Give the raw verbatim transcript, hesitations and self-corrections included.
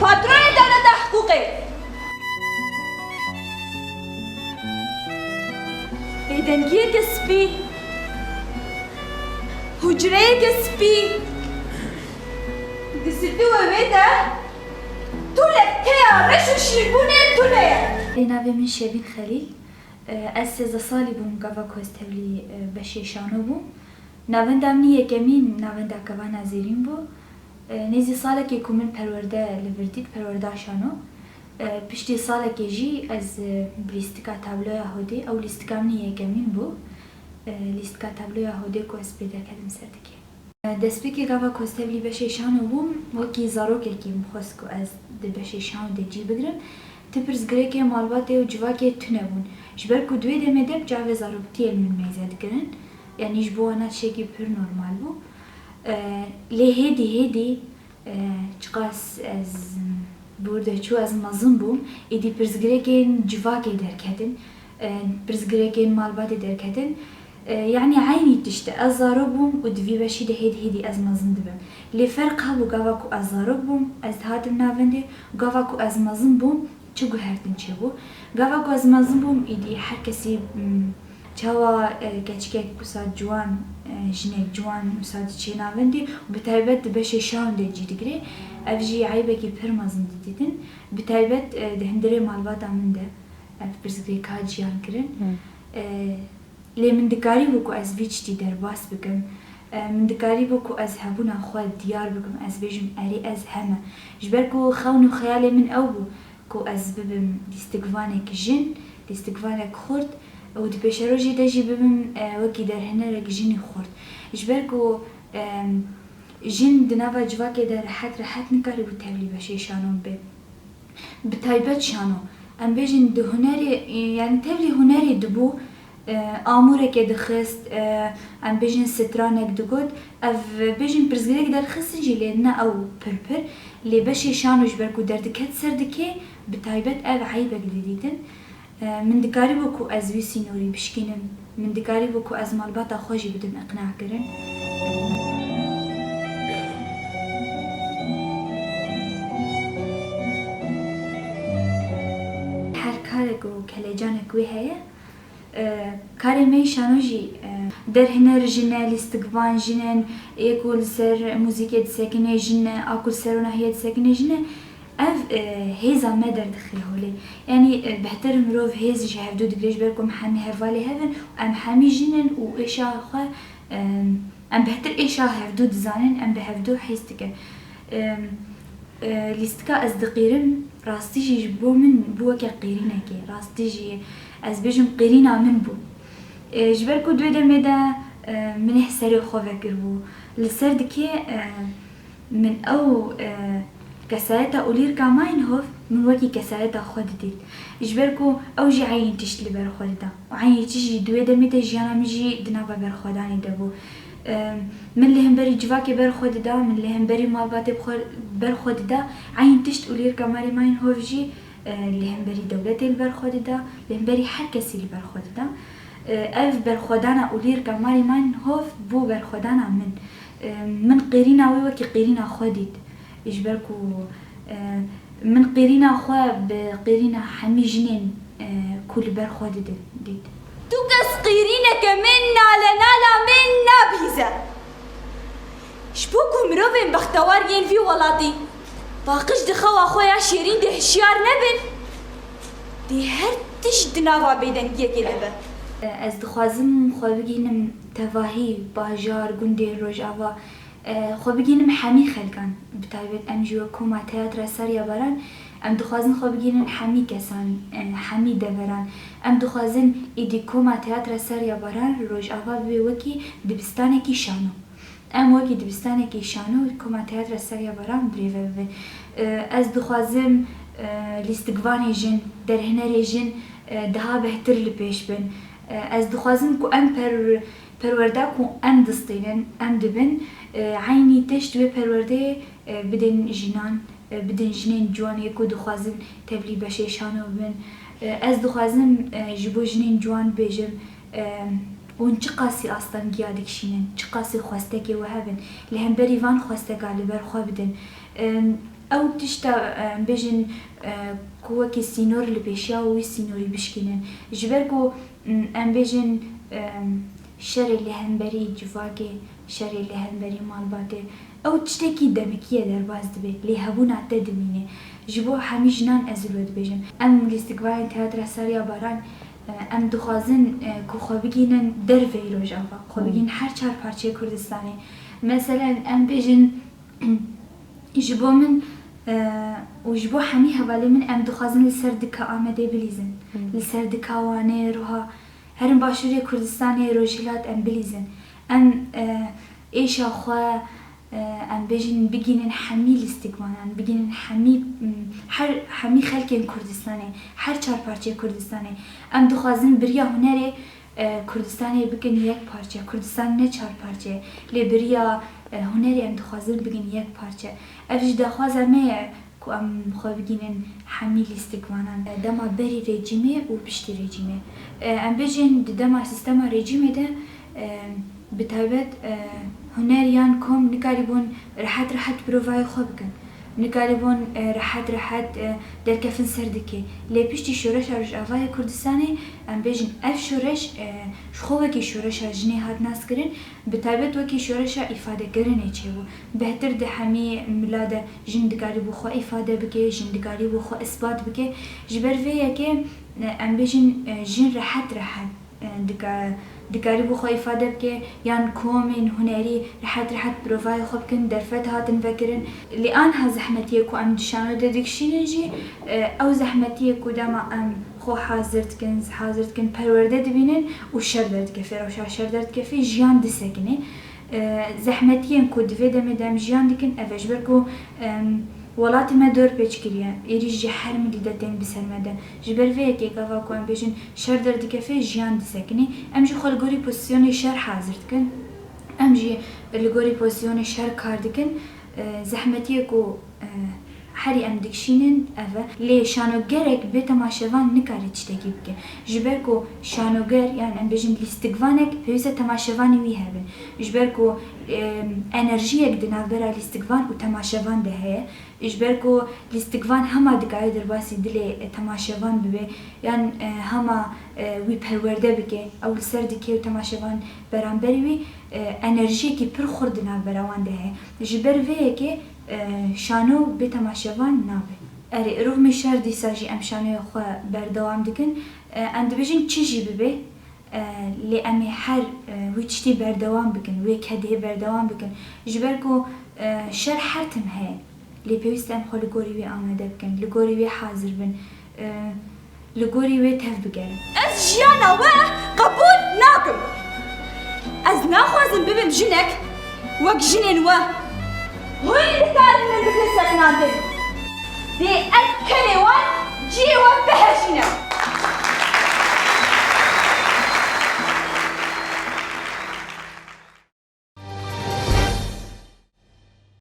Patronê dewleta hiqûqê. Bêdengiyeke spî. Hucreyeke spî. Di stûwê wê de tûlek teya reş û şîrbûnê tune ye. Lê navê min Şevîn Xelîl. Ez sêzdeh salî bûm gava ku ez tevlî, e, beşê şano bûm. Navenda min yekemîn navenda Keva Nazîrîn bû. E, nêzî salekê ku min perwerde li vir dît, perwerda şano. E, piştî salekê jî ez, e, bi lîstika tabloya Hodê, ew lîstika min yekemîn bû. E, lîstika tabloya Hodê ku ez pê derketim ser dikê. Destpêkê gava ku ez tevlî beşê şano bûm, wekî zarokekî min xwest ku ez di beşê şano de cî bigrim. Ti pirsgirêkê malbatê û civakê tune bûn. Ji ber ku di wê demê de bi çavê zaroktiyê li min meyze dikirin. Yanî ji bo wana tiştekî pir normal bû. E, lê hêdî hêdî, e, çiqas ez bi wir de çû, ez mezin bûm, êdî pirsgirêkên civakê derketin, e, pirsgirêkên malbatê derketin. E, yanî eynî tişt e. Ez zarok bûm û di vî beşî de hêdî hêdî ez mezin dibim. Lê ferq hebû gava ku ez zarok bûm, ez dihatim navendê, û gava ku ez mezin bûm, çi guhertin çêbû. Gava ku ez mezin bûm, îdî her kesî, m, çawa, e, keçikek wisa ciwan, e, jinek ciwan wisa diçê navendê û bi taybet di beşê şan de cî digirê. Ev jî eybekî pir mezin didîtin. Bi taybet, e, di hundirê malbata min de ev pirsgirêka ciyan kirin. Hı. E, Lê min dikarîbû ku ez vî tiştî derbas bikim. E, min dikarîbû ku ez hebûna xwe diyar bikim, ez bêjim, erê, ez heme. Ji ber ku xewn û xeyalê min ew bû ku ez bibim lîstikvanek jin, lîstikvanek xurt û di pêşerojê de jî bibim, e, wekî derhinerek jinî xurt. Ji ber ku, e, jin di nava civakê de rehet rehet nikarîbû tevlî beşê şanon bê. Bi taybet şano. Em bêjin di hunerê, yanî tevlî hunerê dibû, e, amûreke dixist, e, em bêjin stranek digot, ev bêjin pirsgirêk derxistin jî lê ne ew pir pir. Lê beşê şano ji ber ku derdiket ser dikê, bi taybet ev eybek didîtin. E, min dikarîbû ku ez wî sînorî bişkînim, min dikarîbû ku ez malbata xwe jî bidim iqnakirin. Her karek û kelecanek wê heye. E, karê me yî şano jî, e, derhiner jin e, lîstikvan jin in, yê ku li ser muzîkê disekine jin e, a ku li ser ronahiyê disekine jin e. Ev, e, hêza me derdixê holê. Yanî, e, bihtir mirov hêz ji hevdû digire, ji ber ku em hemî hevalê hev in û em hemî jin in û êşa xwe, e, em bihtir êşa hevdû dizanin, em bi hevdû hêz dikin. E, e, lîstika ez diqîrim, rastî jî ji bo min bû weke qîrînekê. Rastî jî ez bêjim qîrîna min bû. E, ji ber ku di wê demê de, e, min ê serê xwe vekiribû. Li ser dikê, e, Min ew, e, kesayeta Ulrika Meinhof, min wekî kesayeta xwe didît. Ji ber ku ew jî eynî tişt li ber xwe dida. Û eynî tişt jî di wê demê de jiyana min jî di nava berxwedanê de bû. E, min li hemberî civakê ber xwe dida, min li hemberî malbatê bi xwe, ber xwe dida. Eynî tişt Ulrika Marie Meinhof jî, e, li hemberî dewletê li ber xwe dida, li hemberî her kesî li ber xwe dida. E, ev berxwedana Ulrika Marie Meinhof bû berxwedana min. E, min qêrîna wê wekî qêrîna xwe dît. Ji ber ku, e, min qêrîna xwe bi qêrîna hemî jinên, e, ku li ber xwe didin, dît. Tu kes qîrîneke min nale nala min nabihîze. Ji bo ku mirovên bextewar yên vî welatî paqij di xewa xwe ya şêrîn de hişyar nebin, dê her tişt di nava bêdengiyekê de be. Ez dixwazim xwe bigihînim tevahî, bajar, gundê, rojava, e, xwe bigihînim hemî xelkan. Bi taybet em jî wek koma Teyatra Sarya Baran, em dixwazin xwe bigihînin hemî kesan, e, hemî deveran. Em dixwazin êdî koma Teyatra Sarya Baran rojava bibe wekî dibistanekî şano. Em wekî dibistanekî şano koma Teyatra Sarya Baran birêve bibin. E, ez dixwazim, e, lîstikvanê jin, derhinerê jin, e, daha bêhtir li pêş bin. E, ez dixwazim ku em per-, perwerda ku em distînin, em dibin, e, eynî tişt wê perwerdeyê, e, bidin jinan, e, bidin jinên ciwan yê ku dixwazin tevlî beşê şano bibin. E, ez dixwazim, e, ji bo jinên ciwan bibêjim, e, Hûn çiqasî astengiya dikişînin, çiqasî xwestekê we hebin, li hemberî van xwesteka li ber xwe bidin. Em, ew tişta, em, bêjin, e, ku wekî sînor li pêşiya wî sînorî bişkînin. Ji ber ku, em, em bêjin, em, şerê li hemberî civakê, şerê li hemberî malbatê, ew tiştekî demikî ye derbas dibe, lê hebûna te dimîne. Ji bo hemî jinan ez li we dibêjim. Em lîstikvanên Teatra Sariya Baran, e, em dixwazin, e, ku xwe bigihînin derveyî Rojava, xwe bigihînin her çar parçeyê Kurdistanê. Meselen, em bêjin, ji bo min, e, û ji bo hemî hevalên min, em dixwazin li ser dika Amedê bilîzin. Li ser dika Wanê, Roha, herin başûrê Kurdistanê, Rojhilat em bilîzin. Em, e, êşa xwe, e, em bêjin bigînin hemî lîstikvanan, bigînin hemî, m, her, hemî xelkên Kurdistanê, her çar parçeyê Kurdistanê. Em dixwazin bi riya hunerê, e, Kurdistanê bikin yek parçe. Kurdistan ne çar parçe ye, lê bi riya, e, hunerê em dixwazin bigin yek parçe. Ev jî daxwaza me ye ku em xwe bigînin hemî lîstikvanan, e, dema berî rejîmê û piştî rejîmê. E, em bêjin di dema sîstema rejîmê de, e, bi taybet, e, huner yan kom nikarîbûn rehet rehet provayê xwe bikin. Nikarîbûn, e, rehet rehet, e, derkefin ser dikê. Lê piştî şoreşa Rojavayê Kurdistanê, em bêjin ev şoreş, e, ji xwe wekî şoreşa jinê hat naskirin, bi taybet wekî şoreşa îfadekirinê çêbû. Bêhtir di hemî mila de jin dikarîbû xwe îfade bike, jin dikarîbû xwe isbat bike. Ji ber vê yekê, e, em bêjin, e, jin rehet rehet, e, dika-, dikarîbû xwe îfade bike, yan komên hunerî rehet rehet provayê xwe bikin, derfet hatin vekirin. Lê anha zehmetiyê ku em di şano de dikişînin jî, e, ew zehmetiyê ku dema em xwe hazir dikin, hazir dikin, perwerde dibînin û şer derdikeve, rewşa şer derdikeve, jiyan disekine. E, zehmetiyên ku di vê demê de em jiyan dikin, ev e, ji ber ku, em, welatê me dor pêç kiriye, êrîş ji her milî de tên bi ser me de. Ji ber vê yekê gava ku em bêjin şer derdikeve, jiyan disekine. Em jî xwe li gorî pozîsyonê şer hazir dikin. Em jî li gorî pozîsyonê şer kar dikin. E, zehmetiyê ku, e, herî em dikişînin ev e. Lê şanogerek bê temaşevan nikare tiştekî bike. Ji ber ku şanoger, yan em bêjin lîstikvanek, pêwîst e temaşevanê wî hebin. Ji ber ku, e, enerjiyek di navbera lîstikvan û temaşevan de heye. Ji ber ku lîstikvan hema dikare derbasî dilê, e, temaşevan bibe, yan, e, hema, e, wî perwerde bike, ew li ser dike û temaşevan beramberî wî, e, enerjiyekî pir xurt di navbera wan de heye. Ji ber vê yekê, e, şano bê temaşevan nabe. Erê, rûxmê şer dîsa jî em şanoyê xwe berdewam dikin. E, em dibêjin çi jî bibe, e, lê em ê her, e, wî tiştî berdewam bikin, wê kedê berdewam bikin. Ji ber ku, e, şer her tim heye. Lê pêwîst e em xwe li gorî wê amade bikin, li gorî wê hazir bin. E, li gorî wê tev bigerin. Ez jiyana we qebûl nakim. Ez naxwazim bibim jinek wek jinên we. Hûn dikarin min bikin sekinandin. Dê ev kenê wan cihê we bihejîne.